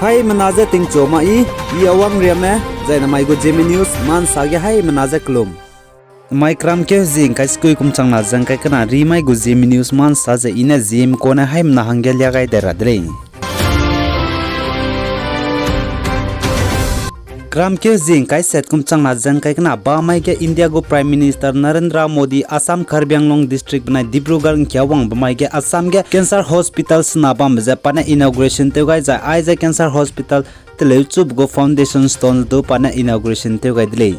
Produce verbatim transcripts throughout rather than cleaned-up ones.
Haimena je tingchu ma i, i Awang Riame, zai namai gu Zeme News ma nsa ge haimena je kelum. Mai kram keu zie ngkai sekui kum changna ze ngkai kena rimai gu Zeme News ma nsa ze i ne Zeme kone haimena hangge lia gai de ra de lei. Kram keu zie ngkai set kum changna ze ngkai kena bamai ge India gu Prime Minister Narendra Modi Assam Karbi Anglong District benai Dibrugarh ngkia wangbe mai ge Assam ge cancer hospital sena bambe ze pa ne inauguration tew gai zai aize cancer hospital teleu chube gu foundation stone du pa ne inauguration tew gai de lei.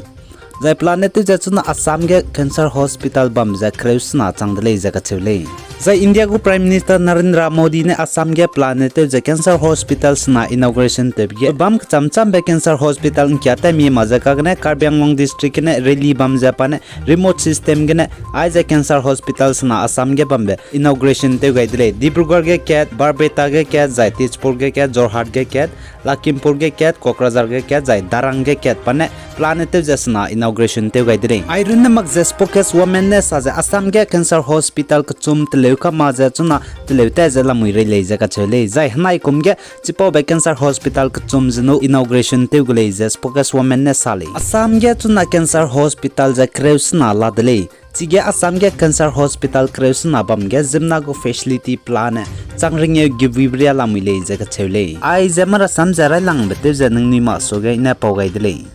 Zai pelane tew ze chuna Assam ge cancer hospital bambe ze kereu sena chang de lei ze kacheu lei. Zai India gu Prime Minister Narendra Modi ne Assam ge pelane tew ze cancer hospital sena inauguration tewbe ge bam kecham chambe cancer hospital ngkia tat mi ma ze kagene Karbi Anglong District gene rally bam ze pa ne remote system gene aize cancer hospital sena Assam ge bambe inauguration tew gai de lei. Dibrugarh ge kat, Barpeta ge kat, zai Tezpur ge kat, Jorhat ge kat, Lakhimpur ge kat, Kokrajhar ge kat, zai Darrang ge kat pa ne pelane tew ze sena inauguration tew gai de lei. Ai runne mak ze spokeswoman ne sa ze Assam ge cancer hospital kechum teleu kama ze chuna teleu tat ze lamui rei lei ze kacheu lei. Zai henai kum ge chipaube cancer hospital kechum ze nu inauguration tew gu lei ze spokeswoman ne sa lei. Assam ge chuna cancer hospital ze kereu sena la de lei. Chige Assam ge cancer hospital kereu sena bam ge ziemmena gu facility pelane chang ringeu gebuibe ria lamui lei ze kacheu lei. Aize marasam ze railangbe tew ze ningnui ma suage i ne pau gai de lei.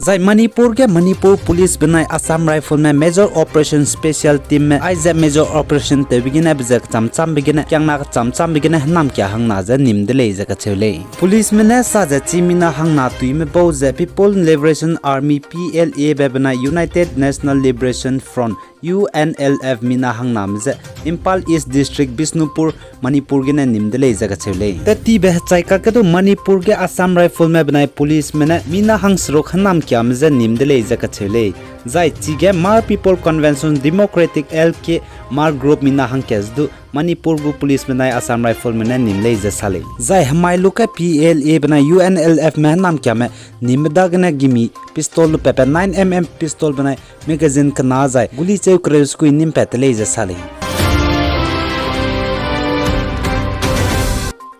Zai Manipur ge Manipur Police benai Assam Rifleme Major Operation Special Team me aize Major Operation tewbe gene be ze kecham chambe gene kiangna kecham chambe gene henam kia hangna ze nim de lei ze kacheu lei. Policeme ne sa ze chi mina hangna tuime bau ze People Liberation Army, P L A be benai United National Liberation Front, U N L F mina hangname ze Imphal East District, Bishnupur, Manipur gene nim de lei ze kacheu lei. Tettibe hechai kakge du Manipur ge Assam Rifleme benai policeme ne mina hangseruk henam kiame je nim de lei ze kacheu lei. Zai chige Hmar People Convention Democratic, L K, Hmar group mina hangkat ze du Manipur gu police benai Assam Rifleme ne nim lei ze sa lei. Zai hemai luge P L A benai U N L Fme henam kiame nimme dagene gimi pistol lu pepe nine M M pistol benai magazine kena zai guli cheu kereu sekui nim pat te lei ze sa lei.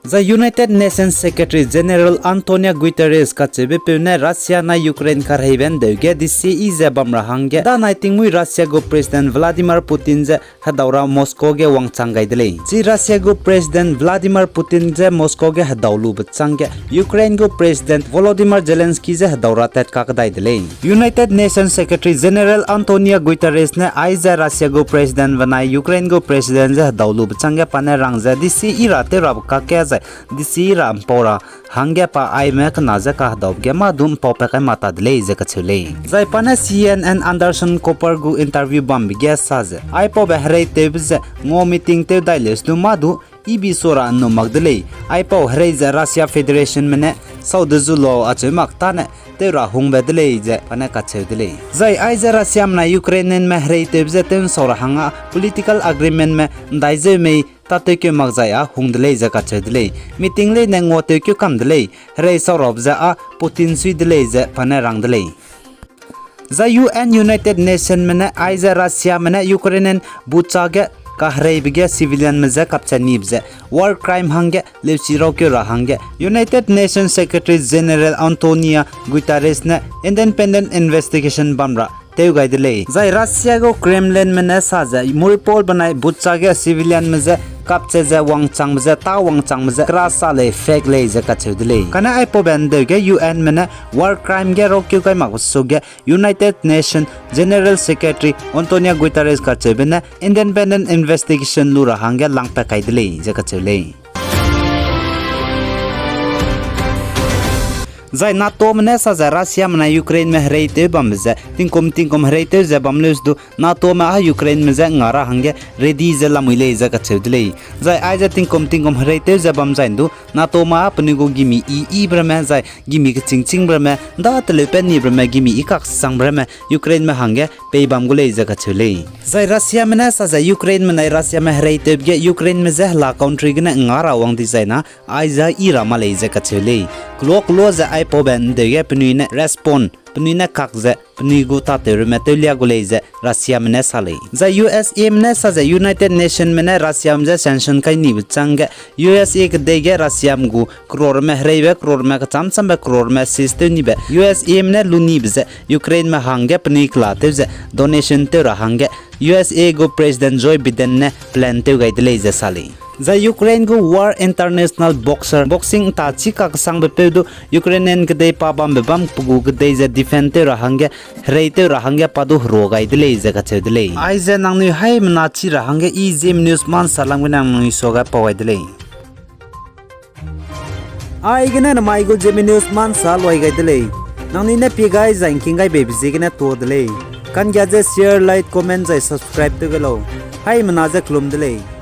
Zai United Nations Secretary General Antonio Guterres kacheubepeu ne Russia nai Ukraine kareibe ndeu ge disi ze bam ra hangge danai tingmui Russia gu President Vladimir Putin ze hedau ra Moscow ge wangchang gai de lei. Chi Russia gu President Vladimir Putin ze Moscow ge hedau lube chângge Ukraine gu President Volodymyr Zelensky ze hedau ra tat kakdai de lei. United Nations Secretary General Antonio Guterres ne aize Russia gu President benai Ukraine gu President ze hedau lube chângge pa ne rang ze disi ra tew rabe kakge zai disi ra mpau ra hangge pa aime kena ze kahedaube ge mâ du mpau pa kai mâ ta de lei ze kacheu lei. Zai pa ne C N N Anderson Cooper gu interview bambe ge sa ze aipaube hereitewbe ze ngau meeting tew dai leuse du mâ du ibi sua ra nnum mak de lei. Aipau herei ze Russia Federationme ne sau de zu lau acheu mak tâne tew ra hungbe de lei ze pa ne kacheu de lei. Zai aize Russiame nai Ukrainianme hereitewbe ze tew nsau ra hangge political agreementme ndai zeu mei tâtewkeu mak zai â hung de lei ze kacheu de lei. Meeting leine nguatewkeu kam de lei, herei sau rabe ze â Putin sui de lei ze pa ne rang de lei. Zai U N United Nationme ne aize Russiame ne Ukrainian Bucha ge kahereibe ge civilianme je kapchat nibe ze war crime hangge leuchi raukeu ra hangge United Nations Secretary General Antonio Guterres ne independent investigation bam ra tew gai de lei. Zai Russia gu Kremlinme ne sa ze Mariupol benai Bucha ge civilianme je kapchat ze wangchangbe ze tâ wangchangbe ze kera sa lei fake lei ze kacheu de lei. Kane aipaube ndeu ge U Nme ne war crime ge raukeu gai makbe suge United Nations General Secretary Antonio Guterres kacheube ne independent investigation lu ra hangge langpat kai de lei ze kacheu lei. Zai NATOme ne sa ze Russiame nai Ukraineme hereitew bambe ze tingkum tingkum hereitew ze bam leuse du NATOme â Ukraineme je nga ra hangge ready ze lamui lei ze kacheu de lei. Zai aize tingkum tingkum hereitew ze bam zai du NATOme â penui gu gimi i ibe ramme zai gimi kechîngchîngbe ramme, nda teleupat nibe ramme gimi i kaksangbe ramme Ukraineme hangge pei bam gu lei ze kacheu lei. Zai Russiame ne sa ze Ukraineme nai Russiame hereitewbe ge Ukraineme je hela country gene nga ra wang di zai na, aize i ra ma lei ze kacheu lei. Kelua kelua ze aipaube ndeu ge penui ne respond penui ne kak ze penui gu tatew ramme tewlia gu lei ze Russiame ne sa lei. Zai USAme ne sa ze United Nationme ne Russiame je sanction kai nibe chângge, USA kedei ge Russiame gu croreme hereibe, croreme kechâm châmbe, croreme seize tew nibe USAme ne lu nibe ze Ukraineme hangge penui kela tew ze donation tew ra hangge USA gu President Joe Biden ne plan tew gai de lei ze sa lei. Zai Ukraine gu World International Boxer, boxing ’nta chî kakesangbe peu du Ukrainian kedei pa bambe bâm pe gu kedei ze defend tew ra hangge, herei tew ra hangge pa du herua gai de lei ze kacheu de lei. Aize nangnui haimena chî ra hangge i Zeme News Mansa lam gene nangnui suage pau gai de lei. Aigene namai gu Zeme News Mansa luai gai de lei. Nangnui ne pie gai zai ’ngking gai beibe ziegene tuâ de lei. Kanggia ze share, like, comment zai subscribe tew gai lau. Haimena ze kelum de lei.